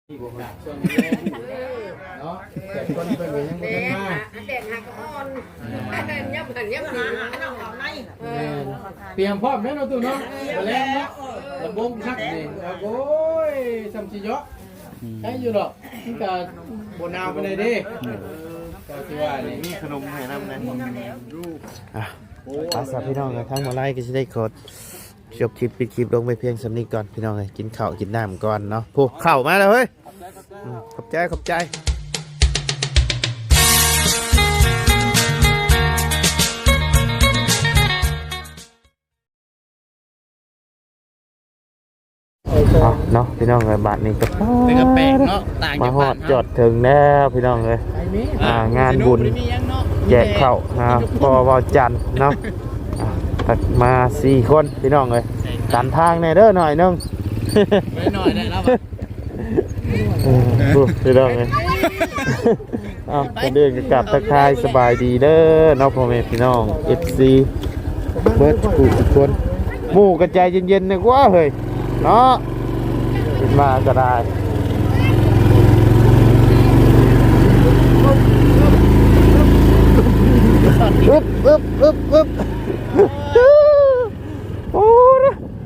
ເນາະ ແຕ່ຄົນເພິ່ນກໍຍັງບໍ່ທັນມາ ແດດຫາກໍອ່ອນ ຍັບຫັນຍັບໜີ ແມ່ນ ຕຽມພ້ອມແລ້ວເນາະ ຕູ້ເນາະ ບໍ່ແລ້ວເນາະ ລຳວົງຄັກນີ້ ໂອ້ຍ ຊ່ຳຊິເຍາະ ໄດ້ຢູ່ດອກ ມັນກໍບໍ່ໜາວປານໃດເດ້ ກໍຄືວ່ານີ້ ມີຂະໜົມໃຫ້ນຳນະ ອ່ະ ໄປຊະພີ່ນ້ອງ ທາງໝໍໄລກໍຊິໄດ້ຂໍ ຈົບຄລິບ ປິດຄລິບລົງໄປພຽງສ່ຳນີ້ກ່ອນ ພີ່ນ້ອງເອີຍ ກິນເຂົ້າກິນນ້ຳກ່ອນເນາະ ໂອ້ ເຂົ້າມາແລ້ວເຮີ້ຍ ອືມ ຂອບໃຈ ຂອບໃຈ ເອົາເນາະ ພີ່ນ້ອງເອີຍ ບາດນີ້ກໍ ເປັນກະແປງເນາະ ຕ່າງຈາກ ມາຮອດ ບ້ານເຮົາ ຈອດເຖິງແລ້ວ ພີ່ນ້ອງເອີຍ ອ່າ ອ່າ ງານບຸນ ບໍ່ໄດ້ມີຫຍັງເນາະ ແຈກເຂົ້າ ມີແຕ່ ອ່າ ພໍ່ເວົ້າຈັນເນາະ ອ່າ ມາສີ່ຄົນ ພີ່ນ້ອງເອີຍ ໃຊ່ ຕັນທາງແດ່ເດີໜ້ອຍໜຶ່ງ ບໍ່ໄດ້ໜ້ອຍແດ່ລາວວ່າ ເອີ ໂອ້ ພີ່ນ້ອງເອີຍ ເອົ້າ ກ່ອນອື່ນກໍກາບທັກທາຍສະບາຍດີເດີເນາະ ພໍ່ແມ່ພີ່ນ້ອງ ເອັຟຊີ ເບິດທຸກຄົນ ໝູ່ກໍໃຈເຢັນໆ ແດ່ກວ່າເຮີ້ຍ ເນາະ ຂຶ້ນມາກໍໄດ້ ອຶບ ອຶບ ອຶບ ອຶບ ໂອ້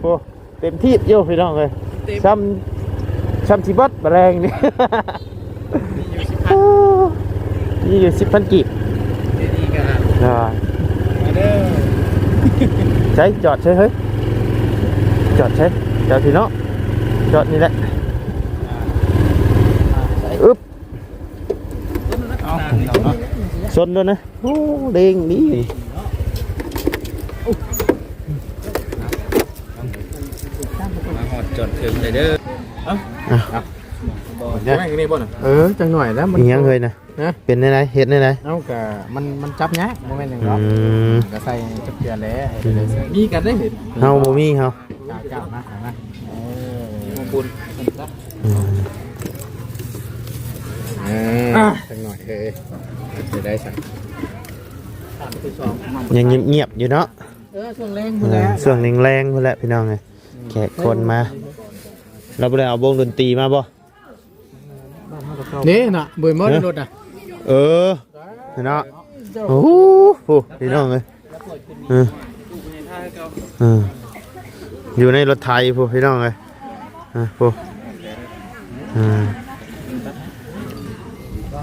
ໂອ້ ເຕັມທີ່ຢູ່ພີ່ນ້ອງເອີຍ ເຕັມ ຊ່ຳ ຊ່ຳຊິເບິດບາດແລງນີ້ ມີຢູ່ສິບພັນ ມີຢູ່ສິບພັນກີບ ດີໆ ກໍ ອ່າ ມາເດີ ໃສ ຈອດໃສເຮີ້ຍ ຈອດໃສ ຈອດພີ້ເນາະ ຈອດນີ້ແຫຼະ ອຶບ ເອົາ ຊົນໂດນນະ ໂອ້ ເດ້ງດີ ມາຮອດຈອດເຖິງເລີຍເດີ ເອົາ ອ່ະ ເອົາ ເອົາ ເອີ ຈັກໜ້ອຍແລ້ວ ມັນ ອີຫຍັງເຮີ້ຍນະ ຮະ ເປັນແນວໃດ ເຮັດແນວໃດ ເອົາ ກະມັນ ມັນຈັບຍາກ ບໍ່ແມ່ນຫຍັງດອກ ອືມ ກະໃສ່ຈັກເທື່ອແຫຼະ ອືມ ມີກັນໄດ້ເຫັນ ເຮົາບໍ່ມີເຮົາ ກ້າໆ ມາ ມາ ເອີ ຂອບຄຸນ ອືມ ເອີ ຈັກໜ້ອຍ ເອີ ຈະໄດ້ສັກ ຄັ້ງທີສອງ ຍັງງຽບໆ ຢູ່ເນາະ ເອີ ຊ່ວງແລງພຸ້ນແຫຼະ ເອີ ຊ່ວງແລງໆ ພຸ້ນແຫຼະ ພີ່ນ້ອງເອີຍ ແຂກຄົນມາ ລາວບໍ່ໄດ້ເອົາວົງດົນຕີມາບໍ່? ເດ້ນະ ເບີນມອດ ຮະ ລົດນະ ເອີ ເນາະ ໂອ້ໂຫ ພີ່ນ້ອງເອີຍ ເອີ ເອີ ຢູ່ໃນລົດໄຖພຸ້ນ ພີ່ນ້ອງເອີຍ ເອີ ພຸ້ນ ເອີ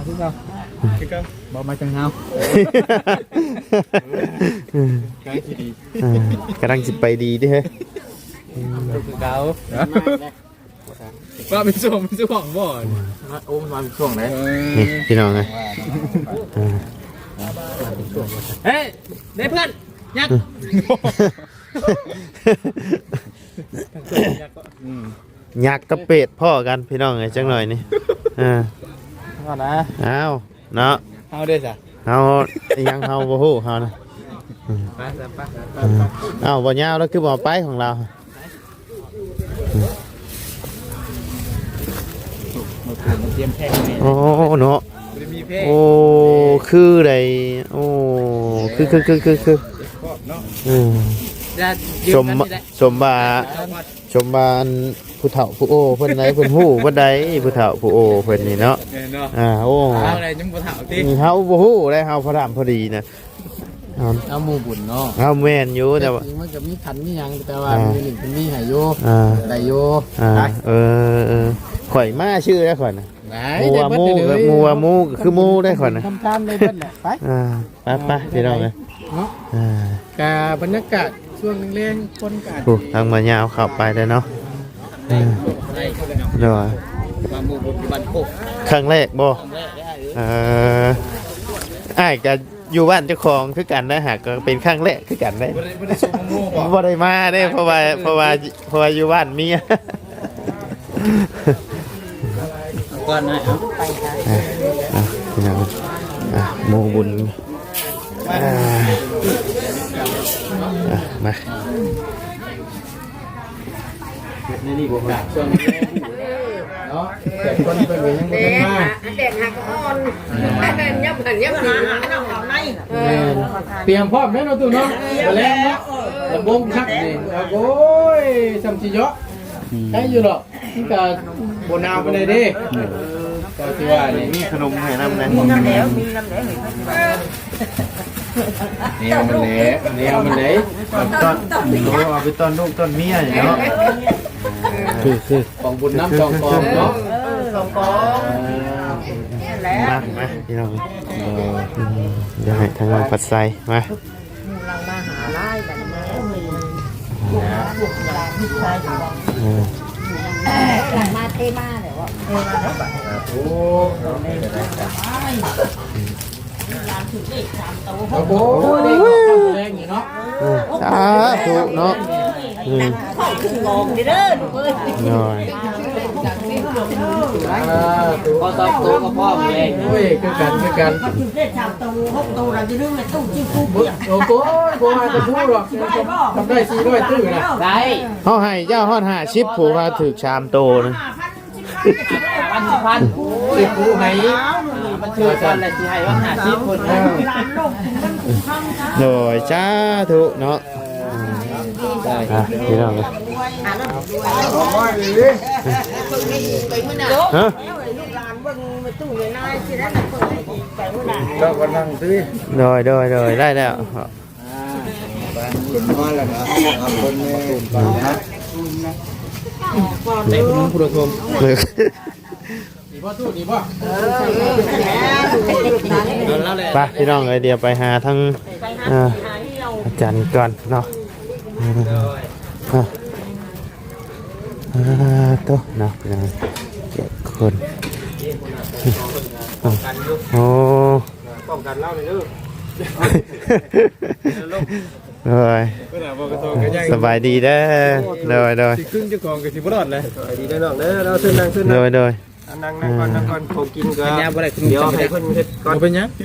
ຄືເກົ່າ ຄືເກົ່າ ບໍ່ມາຈັງເຮົາ ໃກ້ຊິດີ ເອີ ກຳລັງຊິໄປດີເດ້ ຄືເກົ່າ ວ່າເປັນຊ່ວງ ເປັນຊ່ວງບໍ່ ໂອ້ ມັນວ່າເປັນຊ່ວງໃດ ເອີ ນີ້ພີ່ນ້ອງເອີຍ ເອີ ເອີ ເຮີ້ຍ ເດ້ເພື່ອນ ຍັກ ອືມ ອືມ ຍັກກັບເປດພໍ້ກັນ ພີ່ນ້ອງເອີຍ ຈັກໜ້ອຍນີ້ ເອີ ວ່ານະ ອ້າວ ເນາະ ເຮົາເດ້ຊະ ເຮົາອີຫຍັງເຮົາບໍ່ຮູ້ເຮົານະ ອືມ ໄປຊະ ໄປ ໄປ ໄປ ເອີ ອ້າວ ບໍ່ຍາວແລ້ວ ຄືບໍ່ເອົາໄປຂອງລາວ ໂອ້ ເນາະ ໂອ້ ຄືໃດ ໂອ້ ຄື ຄື ຄື ຄື ຄື ເອີ ສົມ ສົມວ່າ ສົມວ່າອັນຜູ້ເຖົ້າຜູ້ໂອ້ເພິ່ນໃດ ເພິ່ນຮູ້ເບິດໃດ ຜູ້ເຖົ້າຜູ້ໂອ້ເພິ່ນນີ້ເນາະ ແມ່ນເນາະ ອ່າ ໂອ້ ເຮົາໄດ້ຍັງບໍ່ເຖົ້າຕິ ເຮົາບໍ່ຮູ້ໄດ໋ ເຮົາພໍດຳພໍດີນະ ເອົາ ເອົາໝູ່ບຸນເນາະ ເອົາແມ່ນຢູ່ ແຕ່ ແຕ່ວ່າ ມັນກໍມີຂັນມີຫຍັງ ແຕ່ວ່າ ອ່າ ມື້ນີ້ເພິ່ນມີໃຫ້ຢູ່ ອ່າ ໄດ້ຢູ່ ອ່າ ໄປ ເອີ ເອີ ຂ້ອຍມາຊື່ແລ້ວຂ້ອຍນະ ໄດ້ ໝູ່ວ່າໝູ່ ໄດ້ເບິດເລີຍ ໝູ່ວ່າໝູ່ກໍຄືໝູ່ໄດ້ຂ້ອຍນະ ທຳທານໄດ້ເບິດແຫຼະ ໄປ ອ່າ ໄປ ໄປ ພີ່ນ້ອງເອີຍ ເນາະ ອ່າ ກະບັນຍາກາດຊ່ວງແລງໆ ຄົນກໍອາດ ໂອ້ ທາງມາຍາວເຂົ້າໄປແລ້ວເນາະ ເອີ ໂດຍ ມາໝູ່ບຸນຢູ່ບ້ານໂຄກ ຄັ້ງແລກບໍ່? ຄັ້ງແລກເດ້ ເອີ ອ້າຍກະຢູ່ບ້ານເຈົ້າຂອງຄືກັນໄດ໋ ຫາກກໍເປັນຄັ້ງແລກຄືກັນໄດ໋ ບໍ່ໄດ້ ບໍ່ໄດ້ຊົມໝູ່ບໍ່? ບໍ່ໄດ້ມາເດ້ ເພາະວ່າ ເພາະວ່າ ເພາະວ່າຢູ່ບ້ານເມຍ ກ່ອນນະ ເອົາ ອ່ະ ເອົາ ພີ່ນ້ອງ ອ່ະ ໝູ່ບຸນ ອ່າ ອ່ະ ມາ ເຮັດໃນນີ້ບໍ່ ເນາະ ແຕ່ຄົນເພິ່ນກໍຍັງບໍ່ທັນມາ ແດດຫາກໍອ່ອນ ຍັບຫັນຍັບໜີ ແມ່ນ ຕຽມພ້ອມແລ້ວເນາະ ຕູ້ເນາະ ບໍ່ແລ້ວເນາະ ລຳວົງຄັກນີ້ ໂອ້ຍ ຊ່ຳຊິເຍາະ ອືມ ໄດ້ຢູ່ດອກ ມັນກະບໍ່ໜາວປານໃດເດ້. ເອີ ກໍຄືວ່ານີ້ ມີຂະໜົມໃຫ້ນຳນະ ມີນຳແລ້ວ ມີນຳແລ້ວ ແນວມັນແຫຼະ ແນວມັນເດ້ ຕ້ອນ ໂອ້ ເອົາໄປຕ້ອນລູກຕ້ອນເມຍນີ້ເນາະ. ຄື ຄື ຂອງບຸນນຳສອງກອງເນາະ ເອີ ສອງກອງ ມາ ມາ ພີ່ນ້ອງ ເອີ ດຽວໃຫ້ທາງນ້ອງພັດໄຊມາ ໝູ່ເຮົາມາຫາຫຼາຍບັດນີ້ ລູກຫຼານລູກຊາຍ ເອີ ມາເທມາແລ້ວ ເທມາແລ້ວບັດນີ້ ໂອ້ ໂອ້ ເດ້ເຂົ້າແລງນີ້ເນາະ ເອີ ສາທຸເນາະ ອືມ ເຂົ້າຂຶ້ນງອງເດີລູກເອີຍ ໂດຍ ສາທຸ ຂໍສາມໂຕກໍພ້ອມແລ້ວ ໂອ້ຍ ຄືກັນ ຄືກັນ ເຂົາຖືກໄດ້ສາມໂຕ ຫົກໂຕລະ ຢ່າລືມແມ່ຕູ້ຈິ້ວຄູ່ປ່ຽງ ໂອ້ໂຫ ບໍ່ວ່າຈະຄູ່ດອກ ທຳໄດ້ສີ່ຮ້ອຍຕື້ນະ ໄດ້ ເຮົາໃຫ້ເຈົ້າຮອດຫ້າສິບ ຜູ້ວ່າຖືກສາມໂຕນະ ຫ້າພັນ ສິບພັນ ໂອ້ຍ ຄູ່ໃຫ້ ມັນຖືກກັນແລ້ວຊິໃຫ້ວ່າຫ້າສິບຄົນ ໂດຍ ສາທຸເນາະ ອ່ະ ພີ່ນ້ອງເອີຍ ຮະ ເຈົ້າກໍນັ່ງຕິ ໂດຍ ໂດຍ ໂດຍ ໄດ້ແລ້ວ ອ່າ ເພິ່ນມາແລ້ວນະ ເອົາຄົນແມ່ນະ ໄດ້ຜູ້ໜຶ່ງຜູ້ລະຄົນ ດີບໍ່ຕູ້ ດີບໍ່? ໄປພີ່ນ້ອງເອີຍ ດຽວໄປຫາທາງ ອ່າ ອາຈານກ່ອນເນາະ ອ່າ ອ່າ ໂຕເນາະ ພີ່ນ້ອງ ເຈັດຄົນ ໂອ້ ປ້ອງກັນລາວເດີ ໂດຍ ສະບາຍດີເດີ ໂດຍ ໂດຍ ຊິຄຶງເຈົ້າຂອງກໍຊິບໍ່ລອດແຫຼະ ສະບາຍດີເດີນ້ອງເດີ ເອົາເຊີນນັ່ງ ເຊີນນັ່ງ ໂດຍ ໂດຍ ອ່ະ ນັ່ງ ນັ່ງກ່ອນ ອ່າ ນັ່ງກ່ອນ ຂໍກິນກໍ ເຮັດກ່ອນ ດຽວໃຫ້ເພິ່ນເຮັດກ່ອນ ບໍ່ເປັນຫຍັງ ເ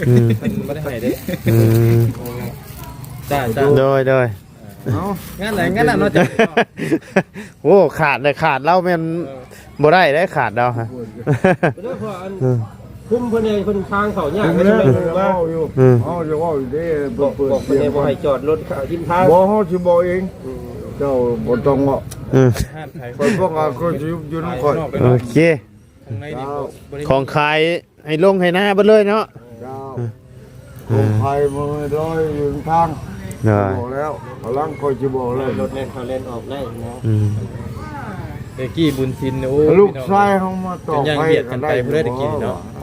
ພິ່ນບໍ່ໄດ້ໃຫ້ເດ້ ອືມ ຈ້າ ໂດຍ ໂດຍ ເອົາ ງານໃດງານນັ້ນເນາະ ໂອ້ ຂາດເລີຍ ຂາດລາວແມ່ນ ເອີ ບໍ່ໄດ້ເດ້ ຂາດລາວ ເອີ ເພາະອັນ ເອີ ຄຸມເພິ່ນເອງ ເພິ່ນທາງເຂົາຍາກ ເພິ່ນມາຢູ່ ເອີ ເຮົາຈະເວົ້າຢູ່ເດ້ ບອກເພິ່ນ ບອກເພິ່ນບໍ່ໃຫ້ຈອດລົດເຂົ້າທິມທາງ ບໍ່ ເຮົາຊິບອກເອງ ເຈົ້າບໍ່ຕ້ອງເວົ້າ ເອີ ຂ້ອຍປ້ອງກັນ ຂ້ອຍຊິຢູ່ນຳຂ້ອຍ ໂອເຄ ຂ້າງໃນນີ້ບໍ່ ຂອງຂາຍໃຫ້ລົງໃຫ້ນາເບິດເລີຍເນາະ ເຈົ້າ ເອີ ຂອງຂາຍມັນລອຍຢູ່ທາງ ເອີ ບອກແລ້ວ ກຳລັງຂ້ອຍຊິບອກແລ້ວ ລົດແລ່ນເຂົ້າແລ່ນອອກໄດ້ນະ ອືມ ແຕ່ກີ້ບຸນສິນ ໂອ້ ລູກຊາຍເຮົາມາຕໍ່ໄຟກັນໄດ້ບໍ່ ໄ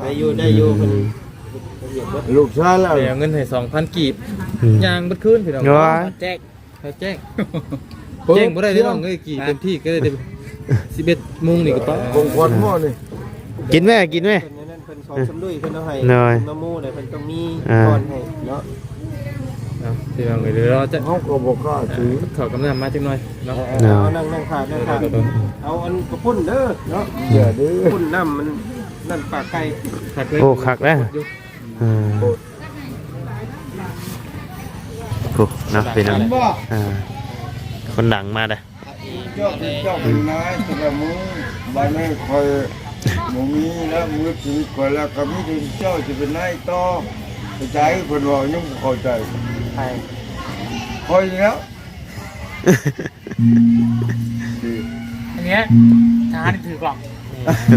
ດ້ຢູ່ ໄດ້ຢູ່ ອືມ ເພິ່ນ ລູກຊາຍລະ ໄດ້ເອົາເງິນໃຫ້ສອງພັນກີບ ອືມ ຍ່າງເບິດຄືນພີ່ນ້ອງ ແຈ້ງ ແຈ້ງ ແຈ້ງບໍ່ໄດ້ເດ້ນ້ອງເອີຍ ກີ້ເຕັມທີ່ກໍໄດ້ແຕ່ສິບເອັດໂມງນີ້ກໍໄປ ຂອງຂວັນໝໍນີ້ ກິນແມ້ ກິນແມ້ ເພິ່ນສອງສາມລຸຍເພິ່ນເອົາໃຫ້ ນ້ຳໝູ່ໄດ້ ເພິ່ນຕ້ອງມີ ອ່າ ກ່ອນໃຫ້ເນາະ ເນາະ ພີ່ນ້ອງເອີຍ ດຽວເຮົາຈະ ເຮົາກໍບໍ່ກ້າຖື ເຂົ້າກັບນ້ຳມາຈັກໜ່ອຍເນາະ ເນາະ ເອົານັ່ງ ນັ່ງຖ້າ ນັ່ງຖ້າ ເອົາອັນກະປຸ້ນເດີເນາະ ເດີ ປຸ້ນນ້ຳມັນ ນັ້ນປາກໄກ່ ຄັກເລີຍ ໂອ້ ຄັກແລ້ວ ເອີ ໂອ້ ເນາະ ພີ່ນ້ອງ ເຫັນບໍ່ ອ່າ ຄົນດັງມາແລ້ວ ເຈົ້າເປັນເຈົ້າເປັນນາຍແຕ່ລະມື້ ບາດນີ້ຂ້ອຍບໍ່ມີແລ້ວ ໝົດຊີວິດຂ້ອຍແລ້ວ ກໍມີແຕ່ເຈົ້າຊິເປັນນາຍຕໍ່ ເຂົ້າໃຈ ເພິ່ນເວົ້າຍັງບໍ່ເຂົ້າໃຈ ໃຜ ຂ້ອຍນີ້ແຫຼ້ວ ອັນເນີ້ຍ ທະຫານຖືກຫຼອກ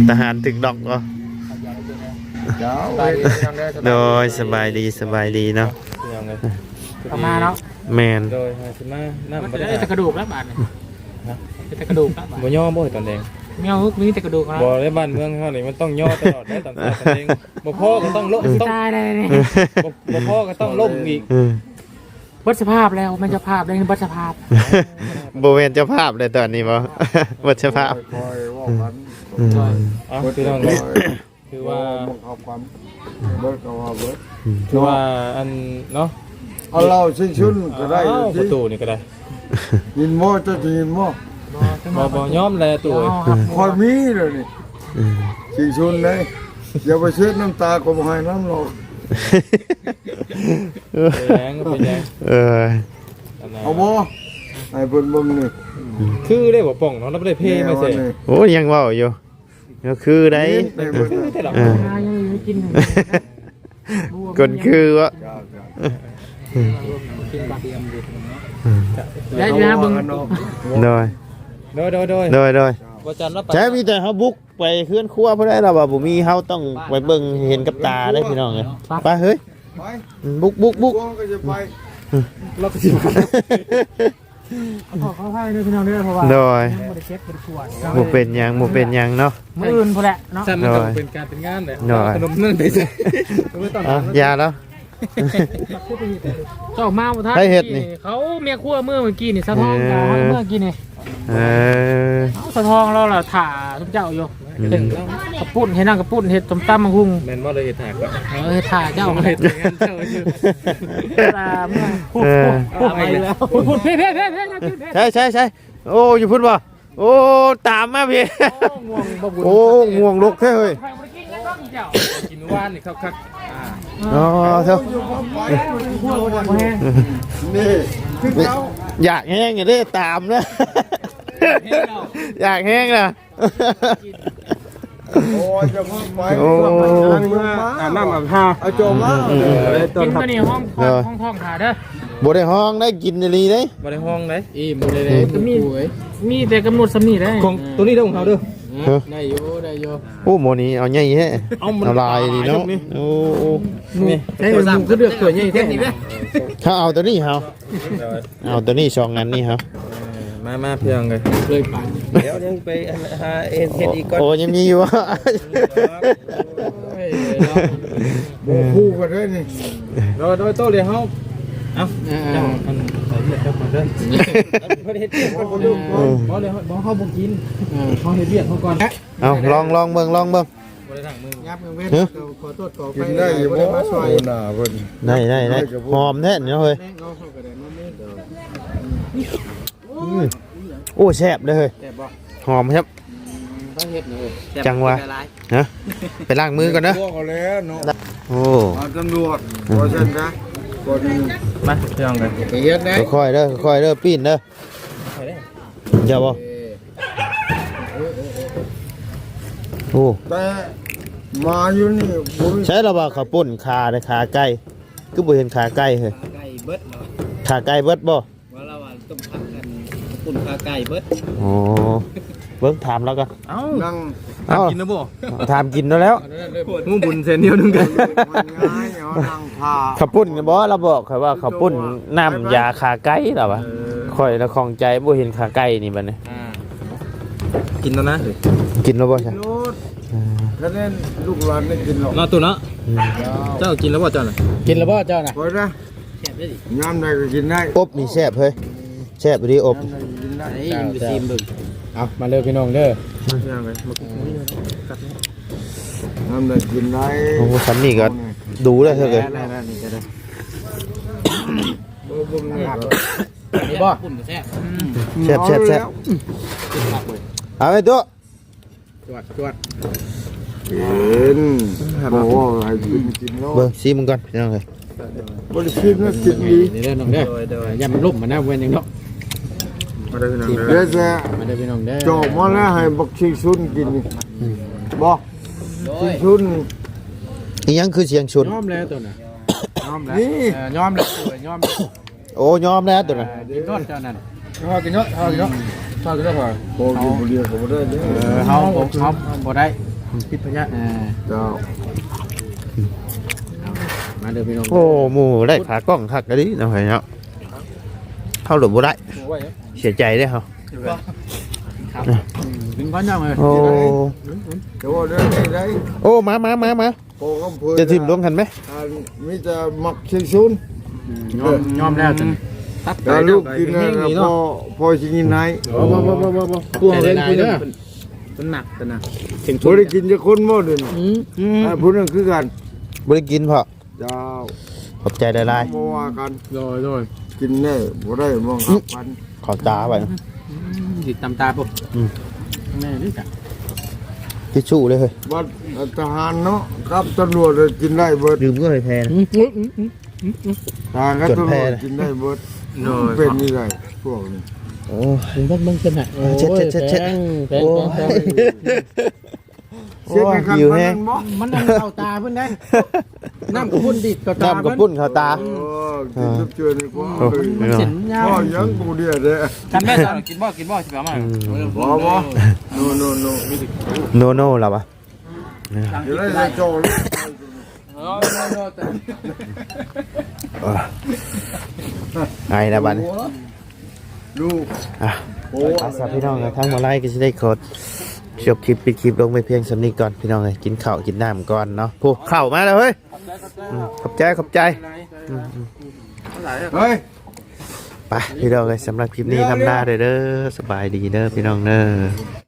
ທະຫານຖືກຫຼອກບໍ່? ເຈົ້າ ໂດຍ ສະບາຍດີ ສະບາຍດີເນາະ ເຂົ້າມາເນາະ ແມ່ນ ໂດຍ ມາ ຊິມາ ນ້ຳບໍ່ໄດ້ ເຮັດແຕ່ກະດູກແລ້ວບາດນີ້ ຮະ ເຮັດແຕ່ກະດູກແລ້ວບາດ ບໍ່ຍໍບໍ່ຕອນແດງ ແມວ ມີແຕ່ກະດູກ ບໍ່ ໃນບ້ານເມືອງເຮົານີ້ມັນຕ້ອງຍໍຕະຫຼອດໄດ໋ ຕອນເຊົ້າຕອນແລງ ບໍ່ພໍກໍຕ້ອງລົ້ມ ຊິຕາຍແລ້ວນີ້ ບໍ່ ບໍ່ພໍກໍຕ້ອງລົ້ມອີກ ເອີ ເບິດສະພາບແລ້ວ ແມ່ນເຈົ້າພາບເດ້ ເບິດສະພາບ ບໍ່ແມ່ນເຈົ້າພາບແລ້ວຕອນນີ້ບໍ່ ເບິດສະພາບ ຄ່ອຍໆເວົ້າກັນ ອືມ ເອົາ ພີ່ນ້ອງເນາະ ຄືວ່າ ບໍ່ບັງຄັບກັນ ເບິດກໍວ່າເບິດ ອືມ ຄືວ່າອັນເນາະ ເອົາເລົ່າຊິງຊຸນກໍໄດ້ ເອົາ ປະຕູນີ້ກໍໄດ້ ຍິນບໍ່ ເຈົ້າຈະຍິນບໍ່? ບໍ່ ບໍ່ ຍອມແຫຼະຕູ້ເອີຍ ຂ້ອຍມີແລ້ວນີ້ ອືມ ຊິງຊຸນເດ້ ຢ່າໄປເຊັດນ້ຳຕາ ຂ້ອຍບໍ່ໃຫ້ນຳຫຼອກ ເປັນຫຍັງ ເປັນຫຍັງ ເອີ ເອົາບໍ່? ໃຫ້ເພິ່ນເບິ່ງນີ້ ຄືໄດ້ບໍ່ ປ່ອງເນາະ ລາວບໍ່ໄດ້ເພມາໃສ່ ໂອ້ຍ ຍັງເວົ້າຢູ່ ກໍຄືໄດ້ ຄືແທ້ລະ ເອີ ຫາຫຍັງກິນ ຄົນຄືວະ ໄດ້ ໄດ້ເບິ່ງ ໂດຍ ໂດຍ ໂດຍ ໂດຍ ໂດຍ ໂດຍ ບໍ່ຈັນລະໄປ ໃຊ່ ມີແຕ່ເຮົາບຸກໄປເຮືອນຄົວຜູ້ໃດລະວ່າບໍ່ມີ ເຮົາຕ້ອງໄປເບິ່ງເຫັນກັບຕາເດ້ພີ່ນ້ອງເອີຍ ໄປ ໄປເຮີ້ຍ ໄປ ອືມ ບຸກ ບຸກ ບຸກ ລາວກໍຊິມາ ຂໍໂທດຂໍອະໄພເດີພີ່ນ້ອງເດີ ເພາະວ່າ ໂດຍ ຍັງບໍ່ໄດ້ເກັບບໍ່ໄດ້ກວດ ບໍ່ເປັນຫຍັງ ບໍ່ເປັນຫຍັງເນາະ ມື້ອື່ນພຸ້ນແຫຼະເນາະ ຊັ້ນມັນກໍ ໂດຍ ເປັນການເປັນງານແຫຼະ ໂດຍ ຂະໜົມນັ້ນໄປໃສ່ ເອົາ ຢ່າແລ້ວ ເຈົ້າມາບໍ່ທັນ ໃຜເຮັດນີ້ ເຂົາເມຍຄົວເມືອເມື່ອກີ້ນີ້ ສະທ້ອງ ເອີ ເມືອກີ້ນີ້ ເອີ ເອົາ ສະທ້ອງລາວລະຖ້າຊຸມເຈົ້າຢູ່ ອືມ ເຮັດກະປຸ້ນ ເຮັດນ້ຳກະປຸ້ນ ເຮັດສົ້ມຕຳບັກຫຸ່ງ ແມ່ນບໍ່ ເລີຍເຮັດຖ້າ ເອີ ເຮັດຖ້າເຈົ້າ ເຮັດງານເຈົ້າຢູ່ ເວລາເມື່ອ ເອີ ພຸ້ນ ພຸ້ນ ເພ ເພ ເພ ເພ ໃຊ່ ໃຊ່ ໃຊ່ ໂອ້ ຢູ່ພຸ້ນບໍ່ ໂອ້ ຕາມມາພີ້ ໂອ້ ງ່ວງບໍ່ບຸນ ໂອ້ ງ່ວງລົກແທ້ເຮີ້ຍ ກິນວານນີ້ຄັກໆ ອໍ ເອີ ເຈົ້າ ນີ້ ຢາກແຮງເດ້ ຕາມນະ ຢາກແຮງນະ ໂອ້ຍ ຈະເພິ່ງໄປ ໂອ້ ເອົານ້ຳອາບທ່າ ເອົາໂຈມາ ອືມ ເອີ ກິນມານີ້ຫ້ອງ ເອີ ຫ້ອງທ້ອງຖ້າເດີ ບໍ່ໄດ້ຮ້ອງໄດ້ ກິນອີ່ຫຼີເດ້ ບໍ່ໄດ້ຮ້ອງໄດ້ ອີ່ມບໍ່ໄດ້ ອືມ ມີ ມີແຕ່ກຳນົດສ່ຳນີ້ເດ້ ຂອງ ເອີ ໂຕນີ້ເດີ ຂອງເຮົາເດີ ຮະ ໄດ້ຢູ່ ໄດ້ຢູ່ ໂອ້ ໝໍນີ້ເອົາໃຫຍ່ແທ້ ເອົາ ເອົາຫຼາຍດີເນາະ ໂອ້ ນີ້ ໃຫ້ໝູຄືເລືອກຕົວໃຫຍ່ແທ້ ເຮົາເອົາໂຕນີ້ເຮົາ ເອົາໂຕນີ້ ສອງອັນນີ້ເຮົາ ເອີ ມາ ມາ ພີ່ນ້ອງເອີຍ ເລີຍປານ ດຽວຍັງໄປອັນຫາເຮັດ ເຮັດອີກກ່ອນ ໂອ້ ຍັງມີຢູ່ ໂອ້ຍ ເນາະ ບໍ່ຄູ່ກັນເລີຍນີ້ ໂດຍ ໂດຍ ໂຕດຽວເຮົາ ເອົ້າ ເອີ ເຈົ້າ ອັນ ໃສ່ວຽກເຈົ້າກ່ອນເດີ ເພິ່ນເຮັດວຽກກ່ອນ ເອີ ບໍ່ເລີຍ ບໍ່ ເຮົາບໍ່ກິນ ເອີ ເຮົາເຮັດວຽກເຮົາກ່ອນ ເອົ້າ ລອງ ລອງເບິ່ງ ລອງເບິ່ງ ບໍ່ໄດ້ລ້າງມື ຫຍັບເບິ່ງເວນ ຮະ ຂໍໂທດຂໍໄພ ກິນໄດ້ຢູ່ບໍ່ ບໍ່ໄດ້ມາຊ່ອຍ ໂອ້ ໜ້າເພິ່ນ ໄດ້ ໄດ້ ໄດ້ ຫອມແທ້ເນາະເຮີ້ຍ ອືມ ໂອ້ ແຊບເດ້ເຮີ້ຍ ແຊບບໍ່ ຫອມແຊບ ອືມ ຕ້ອງເຮັດເນາະເຮີ້ຍ ແຊບ ຈັ່ງວ່າ ຫຼາຍໆ ຮະ ໄປລ້າງມືກ່ອນເດີ ພວກເຂົາແລ້ວເນາະ ໂອ້ ອ່າ ຕຳຫຼວດ ບໍ່ຊັ້ນຊະ ກ່ອນອື່ນ ມາ ພີ່ນ້ອງເອີຍ ໄປເຮັດໄດ້ ຄ່ອຍໆເດີ ຄ່ອຍໆເດີ ປີ້ນເດີ ຢ່າບໍ່ ໂອ້ ແຕ່ໝາຢູ່ນີ້ບໍ່ມີ ໃຊ່ລະວ່າເຂົາປຸ້ນຂາ ຂາໄກ່ ຄືບໍ່ເຫັນຂາໄກ່ເຮີ້ຍ ຂາໄກ່ເບິດເນາະ ຂາໄກ່ເບິດບໍ່ ວ່າລາວວ່າຕົ້ມຜັກກັນປຸ້ນຂາໄກ່ເບິດ ອໍ ເບິ່ງຖາມລາວກ່ອນ ເອົ້າ ນັ່ງ ເອົ້າ ຖາມກິນແລ້ວບໍ່ ຖາມກິນແລ້ວ ຮູ້ບຸນແສນດຽວໜຶ່ງກັນ ມັນງ່າຍເນາະ ນັ່ງຖ້າ ເຂົາປຸ້ນບໍ່ ລາວບອກຂ້ອຍວ່າເຂົາປຸ້ນນ້ຳຢາຂາໄກ່ລາວວ່າ ເອີ ຂ້ອຍລະຂ້ອງໃຈບໍ່ເຫັນຂາໄກ່ນີ້ບັດນີ້ ອ່າ ກິນແລ້ວນະ ກິນແລ້ວບໍ່ຊະ ໂລດ ເອີ ຄັນແມ່ນລູກຫຼານໄດ້ກິນແລ້ວເນາະ ຕູ້ເນາະ ອືມ ເຈົ້າກິນແລ້ວບໍ່ເຈົ້ານະ ກິນແລ້ວບໍ່ເຈົ້ານະ ຂ້ອຍນະ ແຊບເດ້ ຍາມໃດກໍກິນໄດ້ ອົບນີ້ແຊບເຮີ້ຍ ແຊບອີ່ຫຼີອົບ ໄດ້ ໄດ້ ຊິມເບິ່ງ ເອົາ ມາເດີພີ່ນ້ອງເດີ ມາພີ່ນ້ອງເອີຍ ມາກິນ ຍາມໃດກິນໄດ້ ໂອ້ ຊ່ຳນີ້ກໍດູແລ້ວເຮີ້ຍ ໄດ້ ໄດ້ ນີ້ກໍໄດ້ ບໍ່ເບິ່ງນີ້ກໍ ນີ້ບໍ່ ປຸ້ນກໍແຊບ ອືມ ແຊບ ແຊບ ແຊບ ເອົາໄວ້ຕົວະ ຈວດ ຈວດ ກິນ ບໍ່ເວົ້າໃຫ້ກິນ ກິນໂລດ ເບິ່ງຊີມມັນກ່ອນພີ່ນ້ອງເອີຍ ບໍ່ໄດ້ຊີມນະ ກິນດີ ນີ້ເດີນ້ອງເດີ ໂດຍ ໂດຍ ຢ່າມັນລົ້ມມານະ ເວົ້ນຫຍັງເນາະ ມາເດີພີ່ນ້ອງເດີ ເດີ ມາເດີພີ່ນ້ອງເດີ ຈອກມາແລ້ວໃຫ້ບັກຊິງຊຸນກິນນີ້ ອືມ ບໍ່ ໂດຍ ຊິງຊຸນ ອີຫຍັງຄືຊິງຊຸນ ຍອມແລ້ວຕົວນະ ຍອມແລ້ວ ນີ້ ເອີ ຍອມແລ້ວ ຍອມແລ້ວ ໂອ້ ຍອມແລ້ວຕົວນັ້ນ ເອີ ກິນໂລດເຈົ້ານັ້ນ ເຮົາກິນເນາະ ເຮົາກິນເນາະ ເຮົາກິນເນາະ ໂອ້ ກິນຜູ້ດຽວກໍບໍ່ໄດ້ເດີ ເອີ ເຮົາ ເຮົາບໍ່ໄດ້ ຕິດພະຍາດ ເອີ ເຈົ້າ ມາເດີພີ່ນ້ອງ ໂອ້ ໝູ່ໄດ້ຂາກ້ອງຄັກອີ່ຫຼີເນາະ ເຮົາໂລດບໍ່ໄດ້ ເສຍໃຈເດ້ເຮົາ ເປັນພັນຢ່າງເລີຍ ໂອ້ ແຕ່ວ່າເລື່ອງນີ້ໄດ້ ໂອ້ ມາ ມາ ມາ ມາ ພໍ່ຄຳເພີນ ຈະຖິ້ມລົງຫັ້ນແມ ອັນມີແຕ່ມັກຊິງຊຸນ ອືມ ຍອມ ຍອມແລ້ວຈັ່ງ ຕັດ ແຕ່ລູກກິນແລ້ວ ແລ້ວພໍ່ ພໍ່ຊິກິນໃຫ້ ບໍ່ ບໍ່ ບໍ່ ບໍ່ ບໍ່ ພວກເພິ່ນ ເພິ່ນ ເພິ່ນມັກຕົວນະ ບໍ່ໄດ້ກິນຈັກຄົນບໍ່ເດນີ້ ອືມ ອືມ ອ່າ ຜູ້ນັ້ນຄືກັນ ບໍ່ໄດ້ກິນພໍ່ ເຈົ້າ ຂອບໃຈຫຼາຍໆ ບໍ່ວ່າກັນ ໂດຍ ໂດຍ ກິນແນ່ບໍ່ໄດ້ມອງຫາກັນ ເຂົ້າຕາໄວ້ ອືມ ຊິຕຳຕາພຸ້ນ ອືມ ແມ່ນອີກ ທິດຊູ້ເລີຍເຮີ້ຍ ບັດທະຫານເນາະ ກັບຕຳຫຼວດກິນໄດ້ເບິດ ດື່ມເອີຍແພນະ ອືມ ອືມ ອືມ ອືມ ທະຫານກັບຕຳຫຼວດກິນໄດ້ເບິດ ໂດຍ ເປັນນີ້ໄດ້ພວກນີ້ ໂອ້ຍ ເບິ່ງ ເບິ່ງ ເປັນຫຍັງ ໂອ້ຍ ເຊັດ ເຊັດ ເຊັດ ແພງ ແພງ ໂອ້ຍ ແພງ ໂອ້ຍ ຫິວແຮງ ມັນເຂົ້າຕາເພິ່ນໄດ໋ ນ້ຳກະປຸ້ນດີດເຂົ້າຕາ ນ້ຳກະປຸ້ນເຂົ້າຕາ ໂອ້ ກິນຊຸບເຈື່ອນີ້ ໂອ້ ມັນເສັ້ນຍາວ ເວົ້າຫຍັງກູເດຍເດ້ ຄັນແມ່ສາວກິນບໍ່ ກິນບໍ່ ຊິໄປເອົາມາ ອືມ ບໍ່ ບໍ່ ໂນ ໂນ ໂນ ໂນ ໂນ ລະວະ ໄອແລ້ວບັດນີ້ ລູກ ອ່ະ ໂອ້ ໄປຊະພີ່ນ້ອງ ທາງໝໍໄລກໍຊິໄດ້ຂໍຈົບຄລິບ ປິດຄລິບລົງໄປພຽງສ່ຳນີ້ກ່ອນພີ່ນ້ອງເອີຍ ກິນເຂົ້າກິນນ້ຳກ່ອນເນາະ ຜູ້ເຂົ້າມາແລ້ວເຮີ້ຍ ອືມ ຂອບໃຈ ຂອບໃຈ ອືມ ເຮີ້ຍ ໄປພີ່ນ້ອງເອີຍ ສຳລັບຄລິບນີ້ ລຳລາເດີ ສະບາຍດີເດີພີ່ນ້ອງເດີ.